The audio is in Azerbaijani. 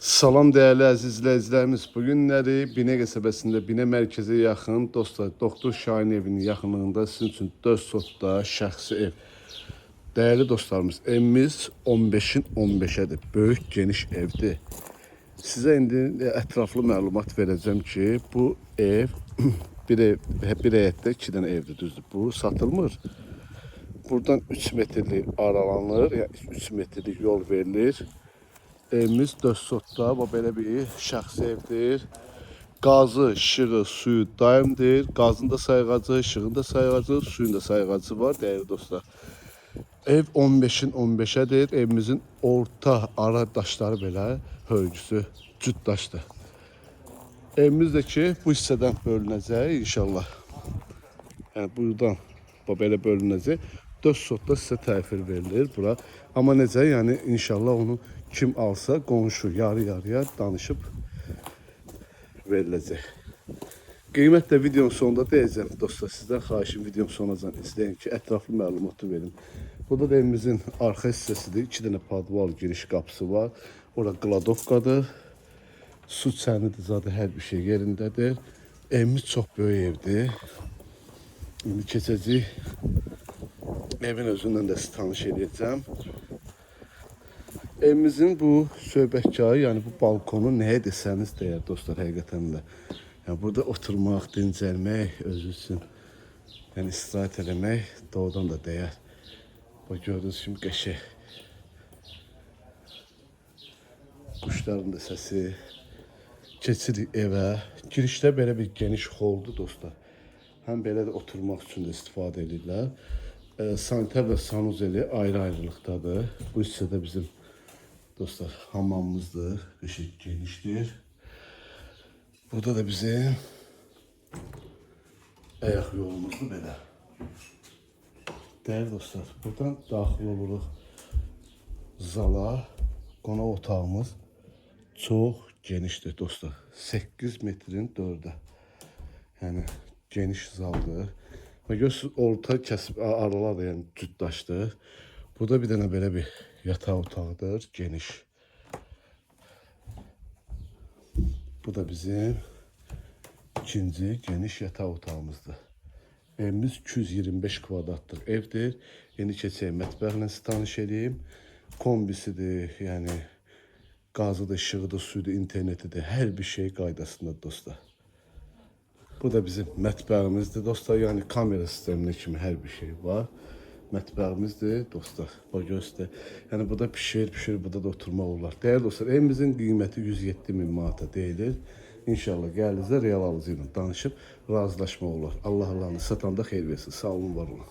Salam değerli əziz izləyicilərimiz. Bu günləri Binə qəsəbəsində Binə mərkəzə yaxın dostlar, Doktor Şahin evinin yaxınlığında sizin üçün 4 sotda şəxsi ev. Dəyərli dostlarımız, evimiz 15-in 15-ədir. Böyük, geniş evdir. Sizə indi ətraflı məlumat verəcəm ki, bu ev bir ev, bir həyətdə 2 dənə evdir, düzdür. Bu satılmır. Buradan 3 metrlik aralanır, yəni 3 metrlik yol verilir. Evimiz 4 sotda, bu belə bir şəxsi evdir. Qazı, işığı, suyu daimdir. Qazın da sayğacı, işığın da sayğacı, suyun da sayğacı var, dəyərli dostlar. Ev 15-in 15-ədir. Evimizin orta ara daşları belə hörgüsü cüt daşdır. Evimiz də ki bu hissədən bölünəcək inşallah. Yəni buradan bu belə bölünəcək. 4 sotda sizə təhvil verilir bura. Amma necə? Yəni inşallah onu kim alsa qonşu yarı-yarıya danışıb veriləcək. Qiymət də videonun sonunda deyəcəm dostlar. Sizdən xahişim videonun sonunacan izləyin ki, ətraflı məlumatı verim. Burada da evimizin arxa hissəsidir. 2 dənə podval giriş qapısı var. Ora qladovkadır. Su çənidir, zadı hər bir şey yerindədir. Evimiz çox böyük evdir. İndi keçəcəyik. Evin özündən də sizi tanış eləyəcəm. Evimizin bu söhbətgahı, yəni bu balkonu nəyə desəniz dəyər dostlar, həqiqətən də. Yəni burada oturmaq, dincəlmək özü üçün, yəni istirahət eləmək doğrudan da dəyər. Bax gördüyünüz kimi qəşəng. Quşların da səsi. Keçirik evə. Girişdə belə bir geniş holdur dostlar. Həm belə də oturmaq üçün də istifadə edirlər. Sanitar və sanuzeli ayrı-ayrılıqdadır. Bu hissədə bizim dostlar hamamımızdır. Qəşəng genişdir. Burada da bizim ayaq yolumuzdur belə. Dəyərli dostlar, buradan daxil oluruq zala. Qonaq otağımız çox genişdir dostlar. 8 metrin 4-ə. Yəni geniş zaldır. Və görürsünüz orta kəsib aralar da yəni cüt daşdır. Burada bir dənə belə bir yataq otağıdır, geniş. Bu da bizim ikinci geniş yataq otağımızdır. Evimiz 225 kvadratlıq evdir. İndi keçək mətbəxlə sizi tanış eləyim. Kombisidir, yəni qazıdır, işığıdır, suyudur, internetidir, hər bir şey qaydasındadır dostlar. Bu da bizim mətbəximizdir dostlar. Yəni kamera sisteminə kimi hər bir şey var. Mətbəximizdir dostlar. Bax göstər. Yəni burada pişir, pişir, burada da oturmaq olar. Dəyərli dostlar, evimizin qiyməti 107 min manata deyilir. İnşallah gəldinizdə real alıcı ilə danışıb razılaşmaq olar. Allah Allahını satanda xeyir versin. Sağ olun, var olun.